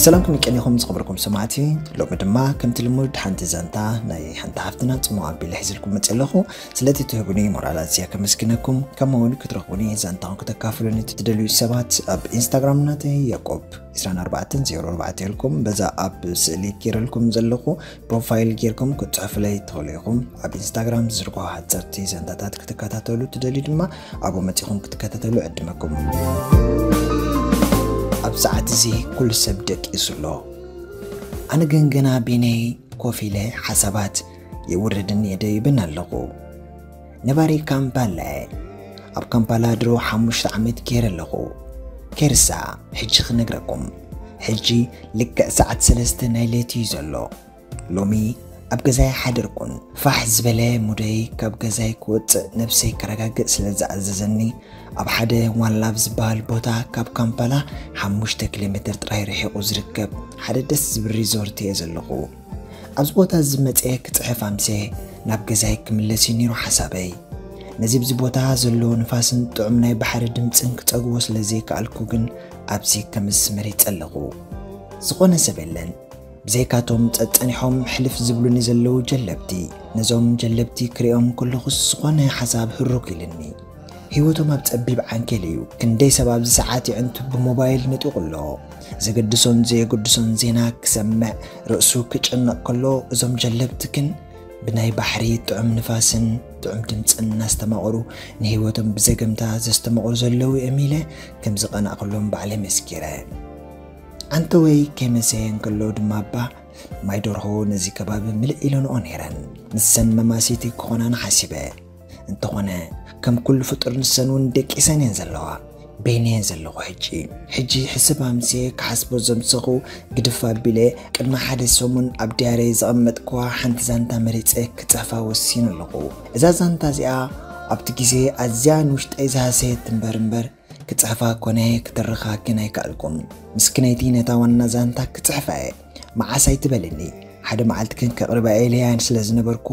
ሰላም ከመይ ቀኒኹም ዝኸበርኩም ሰማዕቲ። ሎሚ ድማ ከምቲ ልሙድ ሓንቲ ዛንታ ናይ ሓንቲ ሓፍትና ጽምዋ ኣቢለ ሒዝልኩም መጽእ ኣለኹ። ስለቲ ትህቡኒ ሞራል ኣዝየ ከመስግነኩም፣ ከምኡ እውን ክትረኽቡኒ ዛንታኹም ክተካፍሉኒ ትደልዩ ሰባት ኣብ ኢንስታግራም ናተይ ያቆብ ዕስራን ኣርባዕተን ዜሮ ኣርባዕተ ኢልኩም በዛ ኣብ ስእሊ ጌረልኩም ዘለኹ ፕሮፋይል ጌርኩም ክትጽሕፉለይ ትኽእሉ ኢኹም። ኣብ ኢንስታግራም ዝዝርግሑ ሓጸርቲ ዛንታታት ክትከታተሉ ትደልዩ ድማ ኣብኡ መጺኹም ክትከታተሉ ዕድመኩም። ኣብ ሰዓት እዚ ኩሉ ሰብ ደቂሱ ኣሎ። ኣነ ግን ገና ቤነይ ኮፍ ኢለ ሓሳባት የውርድን የደይብን ኣለኹ። ነባሪ ካምፓላ እየ። ኣብ ካምፓላ ድሮ ሓሙሽተ ዓመት ገይረ ኣለኹ። ከይርሳ ሕጂ ክነግረኩም። ሕጂ ልክዕ ሰዓት ሰለስተ ናይ ለይቲ እዩ ዘሎ። ሎሚ ኣብ ገዛይ ሓደርኩን። ፋሕ ዝበለ ሙደይ ካብ ገዛይ ክወጽእ ነብሰይ ከረጋግእ ስለ ዝኣዘዘኒ፣ ኣብ ሓደ ዋን ላቭ ዝበሃል ቦታ ካብ ካምፓላ ሓሙሽተ ኪሎ ሜትር ጥራይ ርሒቑ ዝርከብ ሓደ ደስ ዝብል ሪዞርት እየ ዘለኹ። ኣብዚ ቦታ እዚ መጸ ክጽሕፍ ኣምሴ ናብ ገዛይ ክምለስ እዩ ነይሩ ሓሳበይ። ነዚ ኣብዚ ቦታ ዘሎ ንፋስን ጥዑም ናይ ባሕሪ ድምጽን ክጸግቦ ስለ ዘይከኣልኩ ግን ኣብዚ ከምስ መሪጸ ኣለኹ። ዝኾነ ሰብ የለን። ብዘይካቶም ጸጸኒሖም ሕልፍ ዝብሉኒ ዘለዉ ጀለብቲ። ነዞም ጀለብቲ ክሪኦም ከለኹስ ዝኾነ ሓሳብ ህሩክ ኢልኒ። ህይወቶም ኣብ ጸቢብ ዓንኬል እዩ። ክንደይ ሰብ ኣብዚ ሰዓት የዕንቱ ብሞባይል ነጢቑ ኣሎ። ዘገድሶን ዘየገድሶን ዜና ክሰምዕ ርእሱ ክጨነቕ ከሎ፣ እዞም ጀለብቲ ግን ብናይ ባሕሪ ጥዑም ንፋስን ጥዑም ድምጽን እናስተማቐሩ ንህይወቶም ብዘገምታ ዘስተማቕሩ ዘለዉ እዮም ኢለ ከም ዝቐናእኩሎም ባዕለይ መስኪረ። ኣንተ ወይ ከይመሰየ እንከሎ ድማ እባ ማይ ደርሆ ነዚ ከባቢ ምልእ ኢለንኦ ነይረን። ንሰን መማሲቲ ክኾናን ሓሲበ። እንተኾነ ከም ኩሉ ፍጡር ንሰን እውን ደቂሰን እየን ዘለዋ። በይነየን ዘለኹ ሕጂ። ሕጂ ሕስብ ኣምስየ ክሓስቦ ዘምሰኹ ግድፍ ኣቢለ ቅድሚ ሓደ ሰሙን ኣብ ዲያረይ ዘቐመጥክዋ ሓንቲ ዛንታ መሪጸ ክጽሕፋ ወሲነ ኣለኹ። እዛ ዛንታ እዚኣ ኣብቲ ግዜ ኣዝያ ንውሽጠይ ዝሃሰየት እምበር እምበር ክጽሕፋ ኮነ ክትርኻ ግን ኣይከኣልኩን። ምስኪነይቲ ነታ ዋና ዛንታ ክጽሕፋ እየ። መዓስ ኣይትበልኒ። ሓደ መዓልቲ ግን ከቕርባ ኢለያን ስለ ዝነበርኩ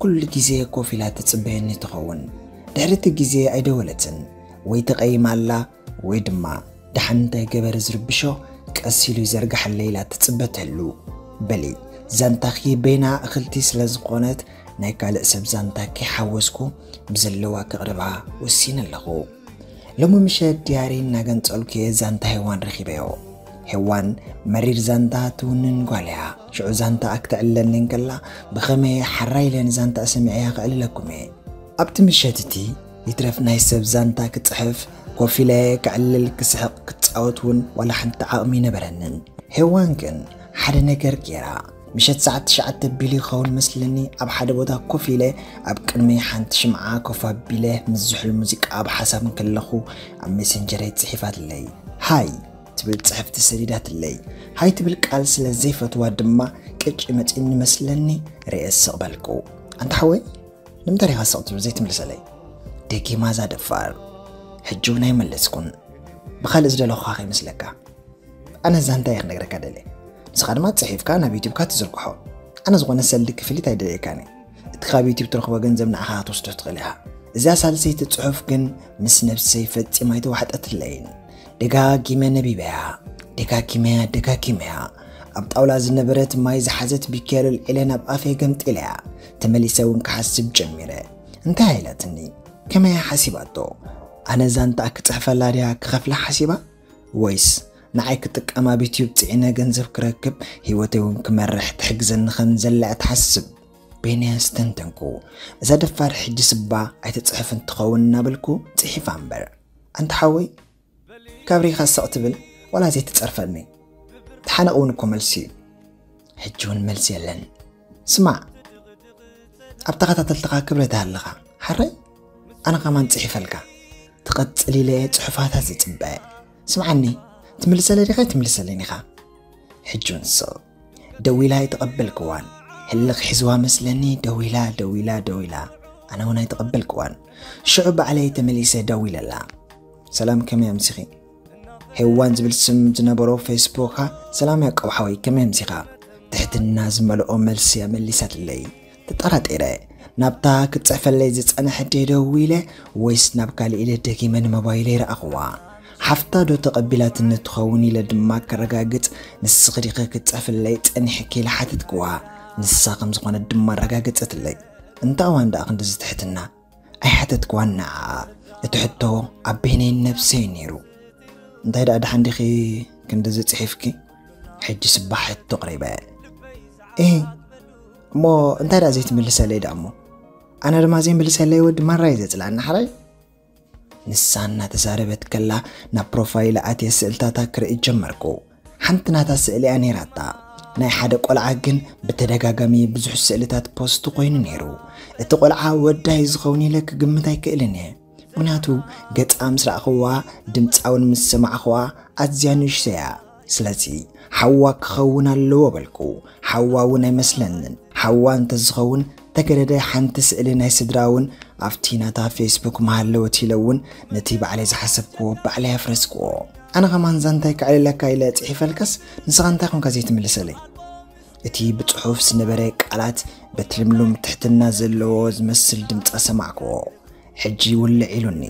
ኩሉ ግዜ ኮፍ ኢላ ትጽበየኒ ትኸውን። ድሕሪ እቲ ግዜ ኣይደወለትን። ወይ ተቐይማ ኣላ ወይ ድማ ደሓን እንታይ ገበረ ዝርብሾ ቀስ ኢሉ ይዘርግሓለይ ኢላ ትጽበ ትህሉ። በሊ ዛንታኺ በይና እኽልቲ ስለ ዝኾነት ናይ ካልእ ሰብ ዛንታ ከይሓወስኩ ብዘለዋ ከቕርባ ወሲነ ኣለኹ። ሎሚ ምሸት ዲያሪ እናገንጸልኩ እየ ዛንታ ሄዋን ረኺበዮ። ሄዋን መሪር ዛንታ ትውንን ጓል እያ። ሽዑ ዛንታኣ ክተዕልለኒ እንከላ ብኸመይ ሓራይ ኢለ ንዛንታኣ ሰሚዐያ ከዕልለኩም እየ። ኣብቲ ምሸት እቲ ይትረፍ ናይ ሰብ ዛንታ ክጽሕፍ፣ ኮፍ ኢለ ከዕልል፣ ክስሕቕ፣ ክጻወት እውን ዋላ ሓንቲ ዓቕሚ ኣይነበረንን። ሄዋን ግን ሓደ ነገር ገይራ። ምሸት ሰዓት ትሽዓተ ቢሉ ይኸውን መስለኒ፣ ኣብ ሓደ ቦታ ኮፍ ኢለ ኣብ ቅድመይ ሓንቲ ሽምዓ ኮፍ ኣቢለ ምስ ዝሑል ሙዚቃ ኣብ ሓሳብ እንከለኹ ኣብ ሜሴንጀረይ ጽሒፋትለይ። ሃይ ትብል ጽሕፍቲ ሰዲዳትለይ። ሃይ ትብል ቃል ስለ ዘይፈትዋ ድማ ቅጭ መጺኒ መስለኒ ርእየ ስቕ በልኩ። ኣንታ ሓወይ ንምንታይ ኢኻ ስቕ ትብል ዘይትምልሰለይ? ደጊማ እዛ ደፋር። ሕጂ እውን ኣይመለስኩን። ብኻልእ ዝደለኹኻ ከይመስለካ። ኣነ ዛንታ እየ ክነግረካ ደልየ። ንስኻ ድማ ጽሒፍካ ናብ ዩቲዩብካ ትዝርግሖ። ኣነ ዝኾነ ሰልዲ ክፍሊት ኣይደልየካን እየ። እቲ ካብ ዩቲዩብ ትረኽቦ ገንዘብ ንዓኻ ክትወስዶ ትኽእል ኢኻ። እዛ ሳልሰይቲ ጽሑፍ ግን ምስ ነብሰይ ፈጺማ ኣይተዋሕጠትለይን። ደጋጊመ ነቢበያ፣ ደጋጊመያ፣ ደጋጊመያ። ኣብ ጣውላ ዝነበረት ማይ ዝሓዘት ቢኬሪ ኣልዒለ ናብ ኣፈይ ገምጢለያ። ተመሊሰ እውን ክሓስብ ጀሚረ። እንታይ ኢላትኒ? ከመይ ሓሲባቶ? ኣነ ዛንታ ክጽሕፈላ ድያ ክኸፍላ ሓሲባ? ወይስ ንዓይ ክጥቀም ኣብ ዩቲዩብ ጽዒነ ገንዘብ ክረክብ፣ ህይወተይ እውን ክመርሕ ትሕግዘኒ ከም ዘላ እያ ትሓስብ። በይነይ ኣስተንተንኩ። እዛ ደፋር ሕጂ ስባ ኣይትጽሕፍን ትኸውን እናበልኩ ጽሒፋ እምበር። ኣንታ ሓወይ፣ ካብ ሪኻ ስቕ ትብል ዋላ ዘይትጸርፈኒ? ተሓነቕ እውን እኮ መልሲ እዩ። ሕጂ እውን መልሲ የለን። ስማዕ፣ ኣብ ተኸታተልትኻ ክብረት ኣለኻ። ሓራይ ኣነ ኸማን ጽሒፈልካ። ትቐጽል ኢለ እየ ጽሑፋታት ዝጽበ። ስምዓኒ፣ ትምልሰለይ ዲኻ ኣይትምልሰለይን ኢኻ? ሕጂ እውን ስቕ። ደዊላ ኣይተቐበልክዋን። ህልኽ ሒዝዋ መስለኒ፣ ደዊላ፣ ደዊላ፣ ደዊላ። ኣነ እውን ኣይተቐበልክዋን። ሽዑ ባዕለይ ተመሊሰ ደዊለላ። ሰላም፣ ከመይ ኣምሲኺ? ሄዋን ዝብል ስም ዝነበሮ ፌስቡካ። ሰላም ያዕቆብ ሓወይ፣ ከመይ ኣምሲኻ? ትሕትና ዝመልኦ መልሲ እያ መሊሳትለይ። ተጠራጢረ። ናብታ ክትጽሕፈለይ ዝጸንሐት ድየ ደዊለ ወይስ ናብ ካልእ ኢለ ደጊመ ንሞባይለይ ረኣኽዋ? ሓፍታ ዶ ተቐቢላትኒ ትኸውን ኢለ ድማ ከረጋግጽ፣ ንስኺ ዲኺ ክትጸፍለይ ጸኒሕኪ ኢለ ሓተትክዋ። ንሳ ከም ዝኾነት ድማ ኣረጋገጸትለይ። እንታይ እዋን ደኣ ክንድዚ ትሕትና? ኣይሓተትክዋን ንዓኣ። እቲ ሕቶ ኣብ በይነይን ነብሰይን ነይሩ። እንታይ ደኣ ደሓን ዲኺ ክንድዚ ጽሒፍኪ? ሕጂ ስባሕ ሕቶ ኣቕሪበ። እህ፣ እሞ እንታይ ደኣ ዘይትምልሰለይ ደኣ እሞ? ኣነ ድማ ዘይምልሰለይ ወዲ ማራ እዩ ዘጽልኣኒ ሓራይ። ንሳ እናተዛረበት ከላ ናብ ፕሮፋይል ኣትየ ስእልታታ ክርኢ ጀመርኩ። ሓንቲ ናታ ስእሊ እያ ነይራታ። ናይ ሓደ ቆልዓ ግን ብተደጋጋሚ ብዙሕ ስእልታት ፖስት ኮይኑ ነይሩ። እቲ ቆልዓ ወዳ እዩ ዝኸውን ኢለ ክግምት ኣይክእልን እየ። ምኽንያቱ ገጻ ምስ ረኣኽዋ፣ ድምጻ እውን ምስ ሰማዕኽዋ ኣዝያ ንእሽቶ እያ። ስለዚ ሓዋ ክኸውን ኣለዎ በልኩ። ሓዋ እውን ኣይመስለንን። ሓዋ እንተዝኸውን ተገደደ ሓንቲ ስእሊ ናይ ስድራ እውን ኣብቲ ናታ ፌስቡክ ምሃለወት ኢለ እውን ነቲ ባዕለይ ዝሓሰብክዎ ባዕለይ ኣፍረስክዎ። ኣነ ኸማን ዛንታይ ከዕልለካ ኢለ ጽሒፈልካስ ንስኻ እንታይ ኾንካ ዘይትምልሰለይ? እቲ ብጽሑፍ ዝነበረ ቃላት በቲ ልምሉም ትሕትና ዘለዎ ዝመስል ድምጻ ሰማዕክዎ። ሕጂ ውልዕ ኢሉኒ።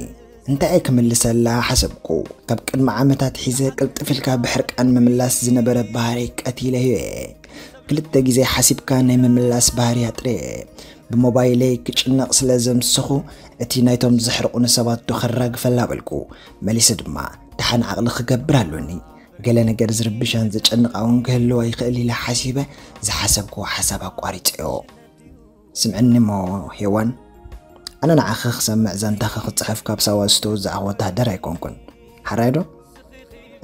እንታይ እየ ክምልሰላ ሓሰብኩ። ካብ ቅድሚ ዓመታት ሒዘ ቅልጥፍ ኢልካ ብሕርቃን ምምላስ ዝነበረ ባህሪ ቀቲለዮ እየ። ክልተ ግዜ ሓሲብካ ናይ ምምላስ ባህሪ ኣጥረየ። ብሞባይለይ ክጭነቕ ስለ ዘምሰኹ እቲ ናይቶም ዘሕርቑኒ ሰባት ዶ ከራግፈላ በልኩ። መሊሰ ድማ ደሓን ዓቕሊ ክገብር ኣሎኒ። ገለ ነገር ዝርብሻን ዘጨንቓ እውን ክህልዋ ይኽእል ኢለ ሓሲበ ዝሓሰብክዎ ሓሳብ ኣቋሪጸዮ። ስምዕኒ እሞ ሄዋን፣ ኣነ ንዓኺ ክሰምዕ ዛንታኺ ክጽሕፍ ካብ ሳዋ ዝተወዛዕኹ ወተሃደር ኣይኮንኩን። ሓራይ ዶ?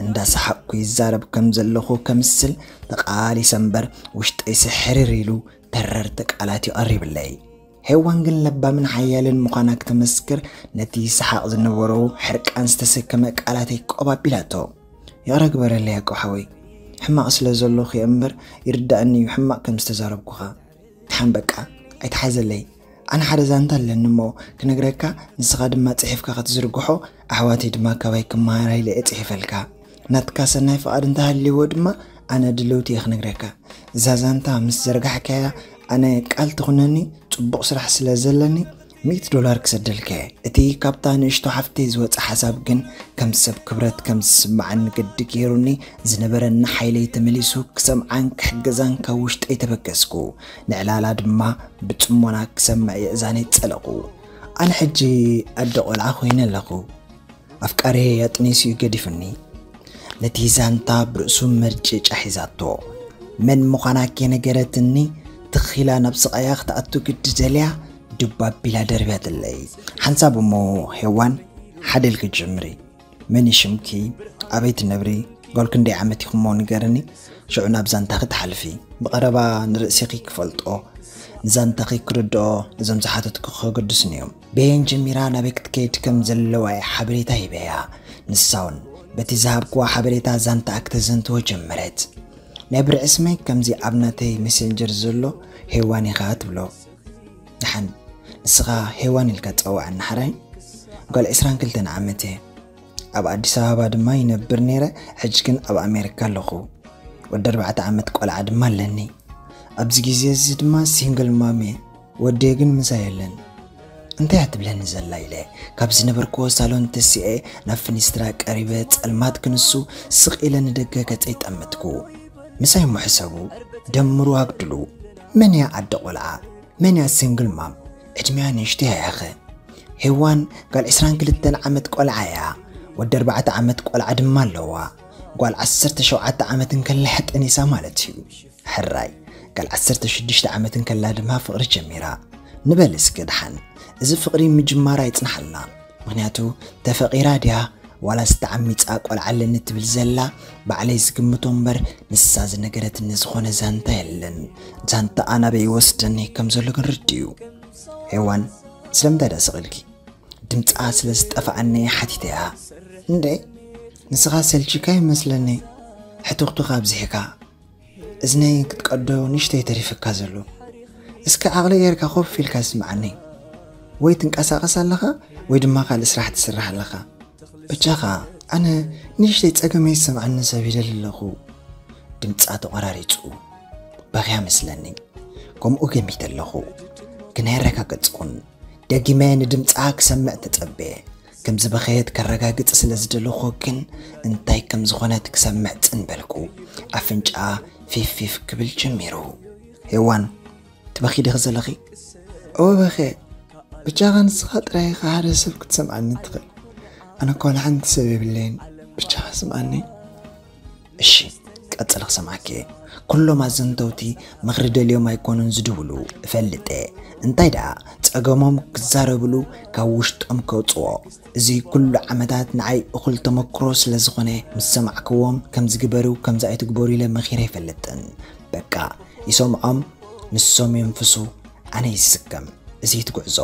እንዳሰሓቕኩ ይዛረብ ከም ዘለኹ ከምስል ተቓሊሰ እምበር ውሽጠይሲ ሕርር ኢሉ ተረርቲ ቃላት እዩ ቀሪብለይ። ሄዋን ግን ለባምን ሓያልን ምዃና ክተመስክር ነቲ ሰሓቕ ዝነበሮ ሕርቃን ዝተሰከመ ቃላተይ ቆባቢላቶ። ይቕረ ግበረለይ ያቆብ ሓወይ፣ ሕማቕ ስለ ዘለኹ እየ እምበር ይርዳእኒ እዩ ሕማቕ ከም ዝተዛረብኩኻ። ደሓን በቃ ኣይትሓዘለይ። ኣነ ሓደ ዛንታ ኣለኒ እሞ ክነግረካ፣ ንስኻ ድማ ጽሒፍካ ክትዝርግሖ፣ ኣሕዋተይ ድማ ካባይ ክመሃራ ኢለ እየ ጽሒፈልካ። ናትካ ሰናይ ፍቓድ እንተሃልይዎ ድማ ኣነ ድልውቲ እየ ክነግረካ። እዛ ዛንታ ምስ ዘርጋሕካያ ኣነ ቃል ትኹነኒ፣ ጽቡቕ ስራሕ ስለ ዘለኒ ሚእቲ ዶላር ክሰደልካ እየ። እቲ ካብታ ንእሽቶ ሓፍተይ ዝወጸ ሓሳብ ግን ከም ሰብ ክብረት ከም ዝስምዓኒ ግዲ ገይሩኒ፣ ዝነበረኒ ሓይለይ ተመሊሱ ክሰምዓን ክሕግዛን ካብ ውሽጠይ ተበገስኩ። ንዕላላ ድማ ብጽሞና ክሰምዕ የእዛነይ ጸለቑ። ኣነ ሕጂ ኣደ ቆልዓ ኮይነ ኣለኹ። ኣፍቃሪየይ ኣጥኒሱ እዩ ገዲፉኒ። ነቲ ዛንታ ብርእሱ መርጭጫ ሒዛቶ። መን ምዃና ከይነገረትኒ ትኺላ ናብ ስቓያ ክትኣቱ ግዲ ደልያ ድብ ኣቢላ ደርብያትለይ። ሓንሳብ እሞ ሄዋን ሓደ ኢልኪ ጀምሪ። መን እዩ ሽምኪ? ኣበይ ትነብሪ? ጓል ክንደይ ዓመት ኢኹሞ ንገርኒ። ሽዑ ናብ ዛንታኺ ትሓልፊ። ብቐረባ ንርእሲኺ ክፈልጦ፣ ንዛንታኺ ክርድኦ እዞም ዝሓተትኩ ከገድሱኒ እዮም። በየን ጀሚራ ናበይ ክትከይድ ከም ዘለዋ እየ ሓበሬታ ሂበያ። ንሳ እውን በቲ ዝሃብክዋ ሓበሬታ ዛንታኣ ክተዘንትዎ ጀመረት። ናይ ብርዒ ስመይ ከምዚ ኣብ ናተይ ሜሴንጀር ዘሎ ሄዋን ኢኻ ትብሎ። ደሓን ንስኻ ሄዋን ኢልካ ጸውዓኒ ሓራይ። ጓል ዕስራን ክልተን ዓመት እየ። ኣብ ኣዲስ ኣበባ ድማ ይነብር ነይረ፣ ሕጂ ግን ኣብ ኣሜሪካ ኣለኹ። ወዲ ኣርባዕተ ዓመት ቆልዓ ድማ ኣለኒ። ኣብዚ ግዜ እዚ ድማ ሲንግል ማም እየ። ወደይ ግን ምሳይ የለን። እንታይ እያ ትብለኒ ዘላ ኢለ ካብ ዝነበርክዎ ሳሎን ተሲኤ ናብ ፍኒስትራ ቀሪበ ጸልማት ክንሱ ስቕ ኢለ ንደገ ገጸይ ጠመትኩ። ምሳይ እሞ ሕሰቡ፣ ደምሩ ኣግድሉ። መን እያ ኣደ ቆልዓ? መን እያ ሲንግል ማም? ዕድሚያ ንእሽቶ እያ ያኸ? ሄዋን ጓል ዕስራን ክልተን ዓመት ቆልዓ እያ። ወዲ ኣርባዕተ ዓመት ቆልዓ ድማ ኣለዋ። ጓል ዓሰርተ ሸውዓተ ዓመት እንከላ ሕጠኒሳ ማለት እዩ። ሕራይ፣ ጓል ዓሰርተ ሽዱሽተ ዓመት እንከላ ድማ ፍቕሪ ጀሚራ። ንበል እስከ ደሓን፣ እዚ ፍቕሪ ምጅማር ኣይጽንሓልና። ምኽንያቱ ተፈቒራ ድያ ዋላስ ተዓሚጻ ቆልዓ ኣለኒ ትብል ዘላ፣ ባዕለይ ዝግምቶ እምበር ንሳ ዝነገረትኒ ዝኾነ ዛንታ የለን። ዛንታኣ ናበይ ይወስደኒ ከም ዘሎ ግን ርድእ እዩ። ሄዋን፣ ስለምንታይ ደኣ ስቕ ኢልኪ? ድምጻ ስለ ዝጠፍኣኒ ሓቲተያ። እንዴ፣ ንስኻ ሰልችካ ይመስለኒ፣ ሕትኽቱኻ ኣብዚሕካ። እዝነይ ክትቀዶ ንእሽተይ ተሪፍካ ዘሎ። እስከ ዓቕሊ ጌርካ ኮፍ ኢልካ ስምዓኒ። ወይ ትንቀሳቐስ ኣለኻ ወይ ድማ ካልእ ስራሕ ትስራሕ ኣለኻ። በጃኻ፣ ኣነ ንእሽተይ ጸገመይ ይሰምዓኒ ሰብ ይደሊ ኣለኹ። ድምጻ ተቖራሪጹ። በኽያ መስለኒ። ከምኡ ገሚተ ኣለኹ። ግን ኣየረጋገጽኩን። ደጊመ ንድምጻ ክሰምዕ ተጸብየ። ከም ዝበኸየት ከረጋግጽ ስለ ዝደለኹ ግን እንታይ ከም ዝኾነት ክሰምዕ ጽን በልኩ። ኣፍንጫኣ ፊፍ ፊፍ ክብል ጀሚሩ። ሄዋን፣ ትበኺ ዲኺ ዘለኺ? እወ በኸ። ብቻኻ ንስኻ ጥራይ ኢኻ ሓደ ሰብ ክትሰምዓኒ ትኽእል። ኣነ እኮ ወላ ሓንቲ ሰብ የብለይን። ብቻኻ ስምዓኒ። እሺ፣ ቀጽለ ክሰምዓኪ እየ። ኩሎም ኣዘንተውቲ ምኽሪ ደልዮም ኣይኮኑን ዝድውሉ፣ እፈልጥ እየ። እንታይ ደኣ፣ ጸገሞም ክዛረብሉ፣ ካብ ውሽጦም ከውጽዎ። እዚ ኩሉ ዓመታት ንዓይ እኹል ተመክሮ ስለ ዝኾነ፣ ምስ ሰማዕክዎም ከምዚ ግበሩ፣ ከምዚ ኣይትግበሩ ኢለ መኺረ ኣይፈልጥን። በቃ፣ ይሰምዖም፣ ንሶም የንፍሱ፣ ኣነ ይስከም። እዚ ትጉዕዞ።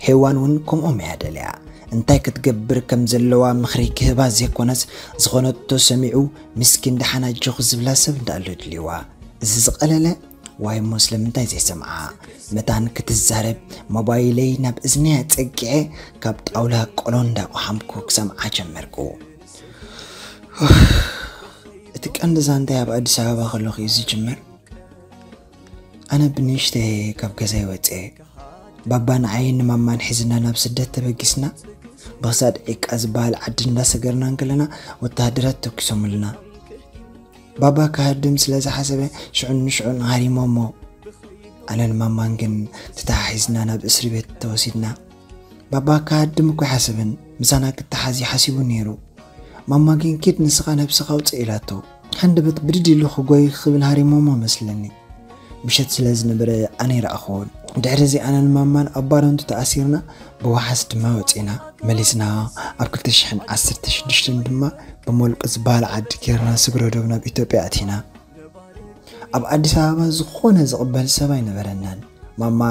ሄዋን እውን ከምኦም እያ ደልያ። እንታይ ክትገብር ከም ዘለዋ ምኽሪ ክህባ ዘይኮነስ፣ ዝኾነቶ ሰሚዑ፣ "ምስኪን ደሓን ኣጆኺ" ዝብላ ሰብ እንዳኣሎ ድልዋ። እዚ ዝቐለለ ዋይ እሞ ስለምንታይ ዘይሰምዓ? መታን ክትዛረብ ሞባይለይ ናብ እዝነይ ኣጸጊዐ፣ ካብ ጣውላ ቆሎ እንዳቆሓምኩ ክሰምዓ ጀመርኩ። እቲ ቀንዲ ዛንታይ ኣብ ኣዲስ ኣበባ ከለኹ እዩ ዝጅምር። ኣነ ብንእሽተይ ካብ ገዛይ ወፅኤ፣ ባባ ንዓይን ንማማን ሒዝና ናብ ስደት ተበጊስና። ብኽሳድ ዒቃ ዝበሃል ዓዲ እንዳሰገርና እንከለና፣ ወተሃደራት ተኩሶምልና። ባባ ክሃድም ስለ ዝሓሰበ፣ ሽዑን ንሽዑን ሃሪሞሞ። ኣነን ማማን ግን ተተሓሒዝና ናብ እስሪ ቤት ተወሲድና። ባባ ክሃድም እኮ ኣይሓሰበን፣ ምሳና ክተሓዝ እዩ ሓሲቡ ነይሩ። ማማ ግን፣ "ኪድ ንስኻ ነብስኻ ኣውፅእ" ኢላቶ። ሃንደበት ብድድ ኢሉ ክጎይ ክብል ሃሪሞሞ መስለኒ። ምሸት ስለ ዝነበረ ኣነ ይረኣኽዎን። ድሕሪ እዚ ኣነን ማማን ኣብ ባረንቱ ተኣሲርና፣ ብወሓስ ድማ ወፂና። መሊስና ኣብ ክልተ ሽሕን ዓሰርተ ሽዱሽተን ድማ ብሞልቁ ዝበሃል ዓዲ ጌርና ስግረ ዶብ ናብ ኢትዮጵያ ኣቲና። ኣብ ኣዲስ ኣበባ ዝኾነ ዝቕበል ሰብ ኣይነበረናን። ማማ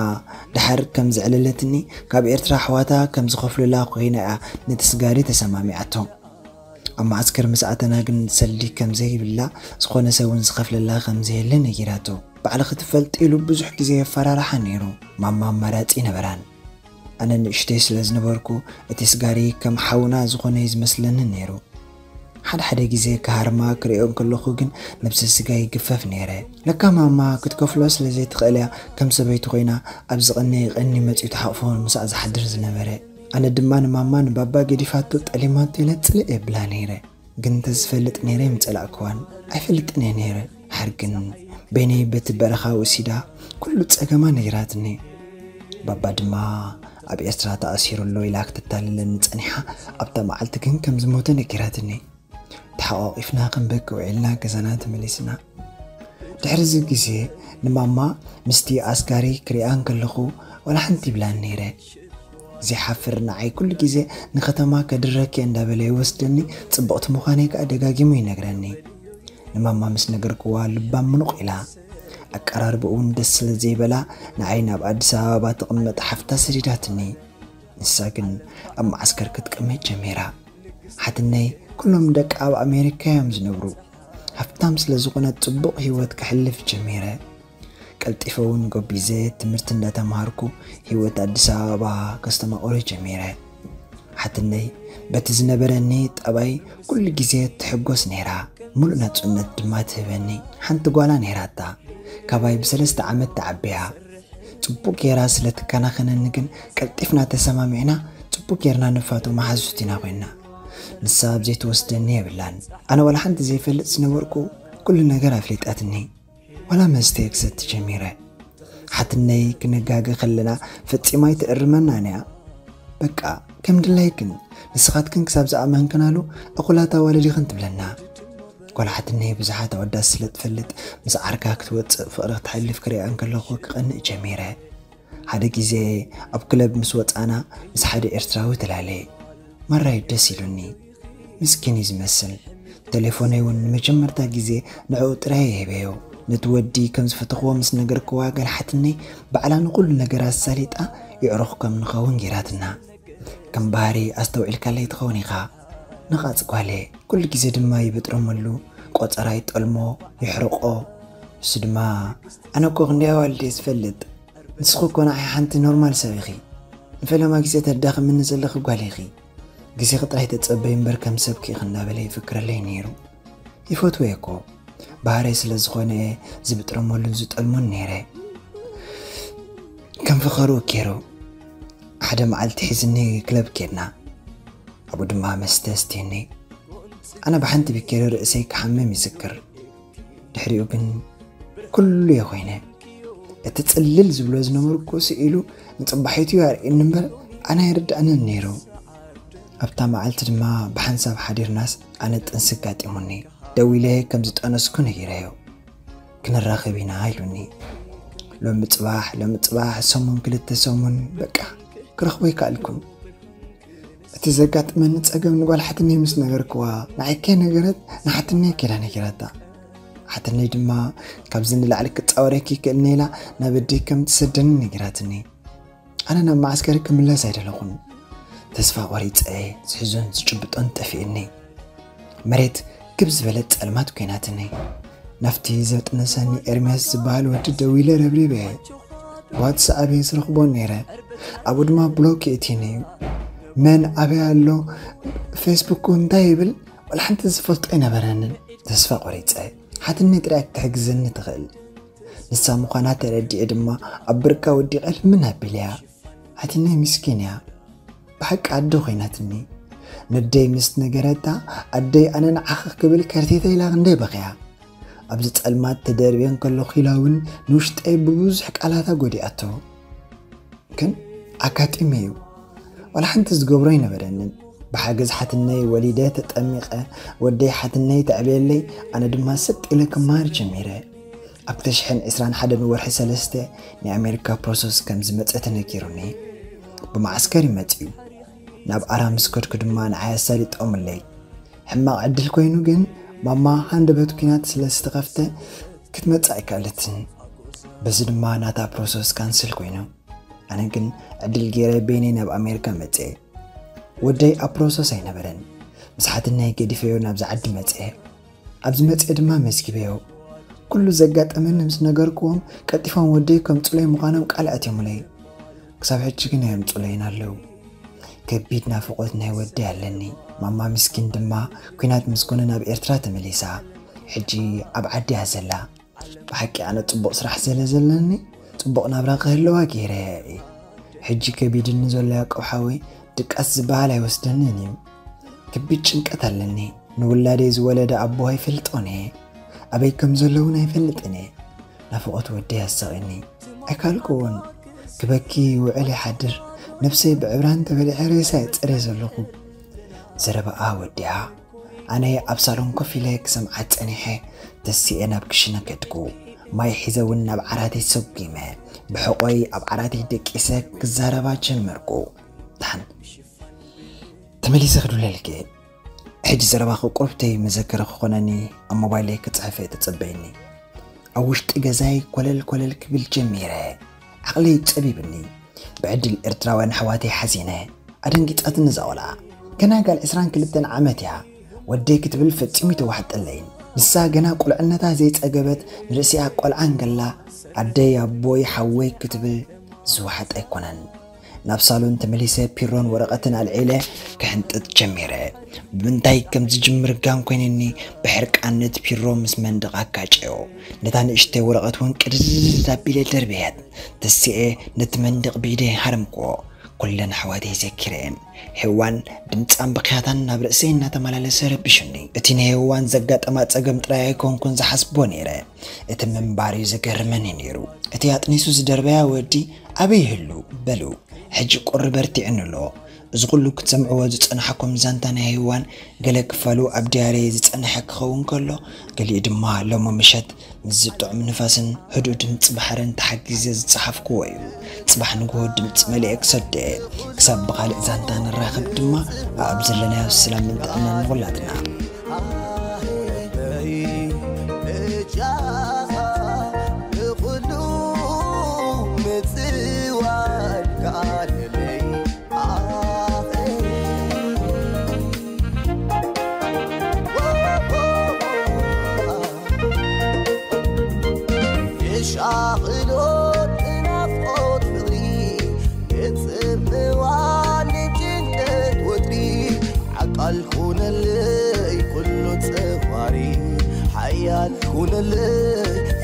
ድሓር ከም ዘዕለለትኒ፣ ካብ ኤርትራ ኣሕዋታ ከም ዝኸፍሉላ ኮይና እያ ነቲ ስጋሪ ተሰማሚዓቶ። ኣብ መዓስከር ምስ ኣተና ግን ሰልዲ ከም ዘይብላ፣ ዝኾነ ሰብ እውን ዝኸፍለላ ከም ዘየለ ነጊራቶ። ባዕልኺ ትፈልጢ ኢሉ ብዙሕ ግዜ የፈራርሓ ነይሩ። ማማ ኣማራጺ ነበራን። ኣነ ንእሽተይ ስለ ዝነበርኩ፣ እቲ ስጋሪ ከም ሓውና ዝኾነ እዩ ዝመስለኒ ነይሩ። ሓደ ሓደ ግዜ ክሃርማ ክርእዮ እንከለኹ ግን ነብሰ ስጋይ ይግፈፍ ነይረ። ለካ ማማ ክትከፍሎ ስለ ዘይትኽእል እያ ከም ሰበይቲ ኮይና ኣብ ዝቐነየ ቀኒ መጺኡ ተሓቑፎ ምስኣ ዝሓድር ዝነበረ። ኣነ ድማ ንማማ ንባባ ገዲፋቶ ጠሊማቶ ኢለ ጽልእ የብላ ነይረ። ግን እንተዝፈልጥ ነይረ ምጸላእክዋን። ኣይፈልጥን እየ ነይረ። ድሓር ግን በይነይ በቲ በረኻ ወሲዳ ኩሉ ጸገማ ነጊራትኒ። ባባ ድማ ኣብ ኤርትራ ተኣሲሩ ኣሎ ኢላ ክተታልለኒ ጸኒሓ፣ ኣብታ መዓልቲ ግን ከም ዝሞተ ነጊራትኒ። ተሓቋቒፍና ክንበኪ ውዒልና ገዛና ተመሊስና። ድሕሪ እዚ ግዜ ንማማ ምስቲ ኣስጋሪ ክሪኣ እንከለኹ ዋላ ሓንቲ ይብላን ነይረ። ዘይሓፍር ንዓይ ኩሉ ግዜ ንከተማ ከድረኪ እንዳበለ ይወስደኒ፣ ጽብቕቲ ምዃነይ ከኣ ደጋጊሙ ይነግረኒ። ንማማ ምስ ነገርክዋ ልባ ምኑቕ ኢላ። ኣቀራርባኡ እውን ደስ ስለ ዘይበላ ንዓይ ናብ ኣዲስ ኣበባ ትቕመጥ ሓፍታ ሰዲዳትኒ። ንሳ ግን ኣብ መዓስከር ክትቅመጥ ጀሚራ። ሓትነይ ኩሎም ደቃ ኣብ ኣሜሪካ እዮም ዝነብሩ። ሃፍታም ስለ ዝኾነት ጽቡቕ ህይወት ከሕልፍ ጀሚረ። ቀልጢፈ እውን ጎቢዘ ትምህርቲ እንዳተምሃርኩ ህይወት ኣዲስ ኣበባ ከስተማቕሮ ጀሚረ። ሓትነይ በቲ ዝነበረኒ ጠባይ ኩሉ ግዜ ትሕጎስ ነይራ። ሙሉእ ናጽነት ድማ ትህበኒ። ሓንቲ ጓላ ነይራታ። ካባይ ብሰለስተ ዓመት ተዓብያ። ጽቡቕ ጌራ ስለ ትከናኸነኒ ግን ቀልጢፍና ተሰማሚዕና ጽቡቕ ጌርና ንፋቶ መሓዙት ኢና ኮይንና። ንሳ ኣብ ዘይትወስደኒ የብላን። ኣነ ዋላ ሓንቲ ዘይፈልጥ ዝነበርኩ ኩሉ ነገር ኣፍሊጣትኒ። ዋላ መስተ ክሰቲ ጀሚረ። ሓትነይ ክነጋገ ከለና ፈጺማ ኣይትእርመናን እያ። በቃ ከም ድላይክን ንስኻትክን ክሳብ ዝኣመንክናሉ እኹላት ኣዋልድ ኢኽን ትብለና። ጓል ሓትነይ ብዙሓት ኣወዳት ስለ ትፈልጥ ምስ ዓርካ ክትወጽእ ፍቕሪ ክትሓልፍ ክሪኣ እንከለኹ ክቐንእ ጀሚረ። ሓደ ግዜ ኣብ ክለብ ምስ ወጻና ምስ ሓደ ኤርትራዊ ተላለየ። ማራይ ደስ ኢሉኒ። ምስኪን እዩ ዝመስል። ቴሌፎነይ እውን ንመጀመርታ ግዜ ንዕኡ ጥራይ እየ ሂበዮ። ነቲ ወዲ ከም ዝፈተኽዎ ምስ ነገርክዋ ጓል ሓትነይ ባዕላ ንኹሉ ነገር ኣሳሊጣ የዕሩኽ ከም ንኸውን ጌራትና። ከም ባህሪ ኣስተውዒልካለይ ትኸውን ኢኻ። ነቓጽ ጓል እየ። ኩሉ ግዜ ድማ ይብጥረመሉ። ቆጸራ ይጠልሞ፣ የሕርቖ። ንሱ ድማ ኣነ እኮ ክንደይ ኣዋልድ እየ ዝፈልጥ። ንስኺ እኮ ንዓይ ሓንቲ ኖርማል ሰብ ኢኺ። ንፈለማ ግዜ ተዳኽምኒ ዘለኺ ጓል ኢኺ። ግዜኺ ጥራይ ተጸበይ እምበር ከም ሰብኪ ኢኺ እናበለ ይፍክረለይ ነይሩ። ይፈትዎ እየ እኮ። ባህረይ ስለ ዝኾነ እየ ዝብጥረመሉን ዝጠልሞን ነይረ። ከም ፈኸርኡ ገይሩ ሓደ መዓልቲ ሒዝኒ ክለብ ኬድና። ኣብኡ ድማ መስተ ኣስትየኒ። ኣነ ብሓንቲ ቢኬሪ ርእሰይ ክሓምም ይዝክር። ድሕሪኡ ግን ኩሉ እየ ኮይነ። እቲ ጽልል ዝብሎ ዝነበርኩ ስኢሉ ንጽባሒቱ እዩ ኣርእየኒ እምበር ኣነ ኣይርድኣንን ነይሩ። ኣብታ መዓልቲ ድማ ብሓንሳብ ሓዲርናስ ኣነ ጥንሲ ኣጋጢሙኒ። ደዊለ ከም ዝጠነስኩ ነጊረዮ። "ክንራኸብ ኢና" ኢሉኒ። ሎሚ ጽባሕ፣ ሎሚ ጽባሕ፣ ሰሙን ክልተ ሰሙን በቃ ክረኽቦ ኣይከኣልኩን። እቲ ዘጋጥመኒ ጸገም ንጓል ሓትነይ ምስ ነገርክዋ፣ ንዓይ ከይነገረት ንሓትነይ ከይዳ ነጊራታ። ሓትነይ ድማ ካብዚ ንላዕሊ ክጻወረኪ ይክእልኒ ኢላ ናብ ኣደይ ከም ትሰደኒ ነጊራትኒ። ኣነ ናብ መዓስከር ክምለስ ኣይደለኹን። ተስፋ ቆሪጸ፣ ዝሕዞን ዝጭብጦን ጠፊእኒ። መሬት ክብ ዝበለት ጸልማት ኮይናትኒ። ናብቲ ዘጥነሰኒ ኤርምያስ ዝበሃል ወዲ ደዊለ ረብሪበ። ብዋትስኣፕ እየ ዝረኽቦ ነይረ። ኣብኡ ድማ ብሎክ የእትየኒ እዩ። መን ኣበይ ኣሎ፣ ፌስቡክ እንታይ ይብል፣ ዋላ ሓንቲ ዝፈልጦ ኣይነበረንን። ተስፋ ቆሪጸ። ሓትነይ ጥራይ ክትሕግዘኒ ትኽእል። ንሳ ምዃና ተረዲኤ ድማ ኣብ ብርካ ወዲቐ ልምን ኣቢለያ። ሓትነይ ምስኪን እያ። ብሓቂ ኣደ ኮይናትኒ። ነደይ ምስ ነገረታ፣ ኣደይ ኣነ ንዓኺ ክብል ከርቲተ ኢላ ክንደይ በኽያ። ኣብዚ ጸልማት ተደርብየ እንከለኹ ኢላ እውን ንውሽጠይ ብብዙሕ ቃላታ ጎዲኣቶ። ግን ኣጋጢመ እዩ። ዋላ ሓንቲ ዝገብሮ ኣይነበረንን። ብሓገዝ ሓትነይ ወሊደ ተጠሚቐ፣ ወደይ ሓትነይ ተዕብየለይ፣ ኣነ ድማ ሰጥ ኢለ ክመሃር ጀሚረ። ኣብ ክልተ ሽሕን ዕስራን ሓደን ወርሒ ሰለስተ ናይ ኣሜሪካ ፕሮሰስ ከም ዝመጸ ተነጊሩኒ። ብመዓስከር እዩ መጺኡ። ናብ ኣራ ምስ ከድኩ ድማ ንዓይ ኣሳሊጦምለይ። ሕማቕ ዕድል ኮይኑ ግን ማማ ሃንደበት ኲናት ስለ ዝተኸፍተ ክትመጽእ ኣይከኣለትን። በዚ ድማ ናታ ፕሮሰስ ካንስል ኮይኑ። ኣነ ግን ዕድል ገይረ በይነይ ናብ ኣሜሪካ መጽኤ። ወደይ ኣብ ፕሮሰስ ኣይነበረን። ምስ ሓትነይ ገዲፈዮ ናብዚ ዓዲ መጽኤ። ኣብዚ መጽኤ ድማ መዝጊበዮ። ኩሉ ዘጋጠመኒ ምስ ነገርክዎም ቀልጢፎም ወደይ ከምጽኡለይ ምዃኖም ቃል ኣትዮሙለይ። ክሳብ ሕጂ ግን ኣየምጽኡለይን ኣለዉ። ከቢድ ናፍቖት ናይ ወደይ ኣለኒ። ማማ ምስኪን ድማ ኲናት ምስ ኮነ ናብ ኤርትራ ተመሊሳ። ሕጂ ኣብ ዓዲ እያ ዘላ። ብሓቂ ኣነ ጽቡቕ ስራሕ ስለ ዘለኒ ጽቡቕ ናብራ ክህልዋ ገይረ እየ። ሕጂ ከቢድኒ ዘሎ ያቆብ ሓወይ ድቃስ ዝበሃል ኣይወስደንን እዩ። ከቢድ ጭንቀት ኣለኒ። ንውላደይ ዝወለደ ኣቦ ኣይፈልጦን እየ። ኣበይ ከም ዘሎ እውን ኣይፈልጥን እየ። ናፍቖት ወደይ ኣሳቒኒ። ኣይካልኩዎን። ክበኪ ይውዕል ይሓድር። ነብሰይ ብዕብራን ተበሊዐ ሬሳ እየ ጽሬ ዘለኹ። ዘረባኣ ወዲኣ። ኣነ ኣብ ሳሎን ኮፍ ኢለ ክሰምዓ ጸኒሐ። ተሲኤ ናብ ክሽነ ከድኩ። ማይ ሒዘ እውን ናብ ዓራተይ ሰጒመ። ብሕቖይ ኣብ ዓራተይ ደቂሰ ክዛረባ ጀመርኩ። ደሓን ተመሊሰ ክድውለልኪ። ሕጂ ዘረባኺ ቁሩብተይ መዘከሪ ክኾነኒ ኣብ ሞባይለይ ክጽሕፈ ተጸበይኒ። ኣብ ውሽጢ ገዛይ ኮለል ኮለል ክብል ጀሚረ። ዓቕለይ ጸቢብኒ። ብዕድል ኤርትራውያን ኣሕዋተይ ሓዚነ። ኣደንጊጻትኒ እዛ ቆልዓ። ገና ጋል ዕስራን ክልተን ዓመት እያ። ወደይ ክትብል ፈጺሙ ኣይተዋሕጠለይን። ንሳ ገና ቁልዕነታ ዘይጸገበት ንርእሲኣ ቆልዓ እንከላ ኣደይ ኣቦይ ሓወይ ክትብል ዝወሓጠ ኣይኮነን። ናብ ሳሎን ተመሊሰ ፒሮን ወረቐትን ኣልዒለ ክሕንጥጥ ጀሚረ። ብምንታይ ከም ዝጅምር ጋን ኮይነኒ ብሕርቃን ነቲ ፒሮ ምስ መንደቕ ኣጋጨዮ። ነታ ንእሽተይ ወረቐት እውን ቅድድ ኣቢለ ደርበየት። ተሲኤ ነቲ መንደቕ ብኢደይ ሃረምክዎ። ኩለን ኣሕዋተይ ዘኪረየን። ሄዋን ድምጻን ብኽያታን ናብ ርእሰይ እናተመላለሰ ረቢሹኒ። እቲ ንሄዋን ዘጋጠማ ጸገም ጥራይ ኣይኮንኩን ዝሓስቦ ነይረ። እቲ ምንባር እዩ ዘገርመኒ ነይሩ። እቲ ኣጥኒሱ ዝደርበያ ወዲ ኣበይ ይህሉ? በሉ፣ ሕጂ ቁሪ በርቲዕኒ ኣሎ። እዚ ኩሉ ክትሰምዕዎ ዝጸናሕኩም ዛንታ ናይ ሄዋን ገለ ክፋሉ ኣብ ድያረይ ዝጸንሐ ክኸውን ከሎ፣ ገሊኡ ድማ ሎሚ ምሸት ምስዚ ጥዑም ንፋስን ህዱእ ድምጺ ባሕርን ተሓጊዘ ዝጸሓፍክዎ እዩ። ጽባሕ ንግሆ ድምጺ መሊኤ ክሰዶ እየ። ክሳብ ብኻልእ ዛንታ ንራኸብ ድማ፣ ኣብ ዘለናዮ ሰላምን ጥዕናን ንኹላትና። የሻቕሎት ናፍቆት ፍቕሪ፣ የጽምዋ ንጭንቀት ወጥሪ። ዓቃል ኩነለይ ኩሉ ጸዋሪ፣ ሓያል ኩነለይ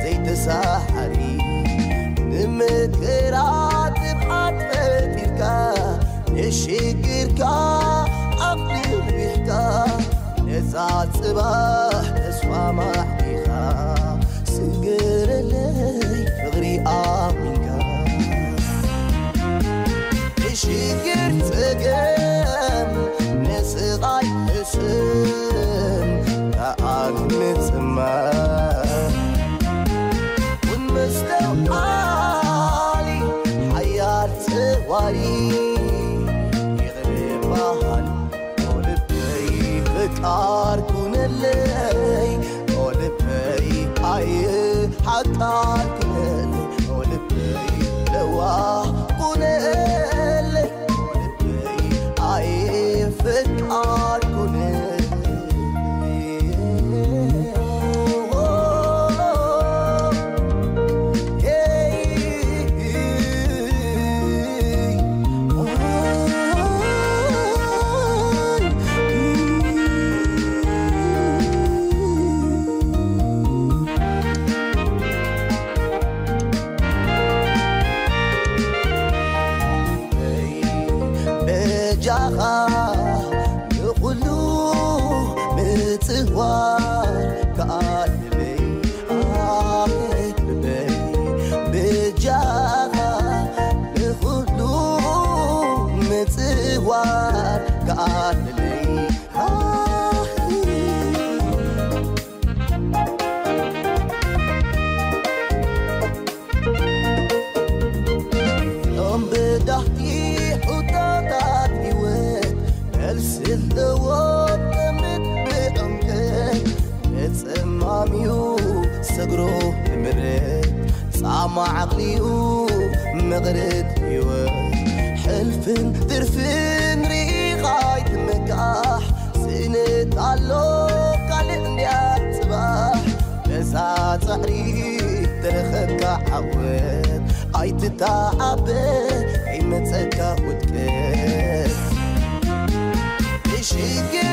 ዘይተሳሓሪ። ንምክራ ትብዓት ፈጢርካ፣ ንሽግርካ ዓቕሊ ርቢሕካ፣ ነዛ ጽባሕ ተስፋ ማዕቢኻ፣ ስገረለይ ፍቕሪ ኣሚንካ። ንሽግር ጸገም፣ ንስቓይ ሕስም፣ ከኣ ንምጽማም። ውን መስተውዓሊ ሓያል ጸዋሪ፣ ይቕረ በሃሊ ኦ ልበይ፣ ፍቃር ኩነለይ ኦ ልበይ፣ ኣየ ሓቃር ኩነለይ ኦ ልበይ፣ ለዋህ ኩነለይ ኦ ልበይ፣ ኣየ ፍቃር ኩነለይ። በጃኻ ንኹሉ ምጽዋር ከኣልበይ ኣልበይ። በጃኻ ንኹሉ ምጽዋር ከኣልበይ። ሎም ብዳህቲ ሕቶታት ህይወት፣ መልሲ ኣለዎ ጥምት ብዕምቀት። መጸማሚዩ ሰግሮ ንምረት፣ ጻማ ዓቕሊዩ መቕረት ህይወት። ሕልፍን ትርፍን ርኢኻ ኣይትመካሕ፣ ስእነት ኣሎ ካልእ እንድያ ጽባሕ። በዛ ጻዕሪ ተረኸብካ ዓወት፣ ኣይትተዓበ፣ ከይመጸካ ውድቀት። ንሽግር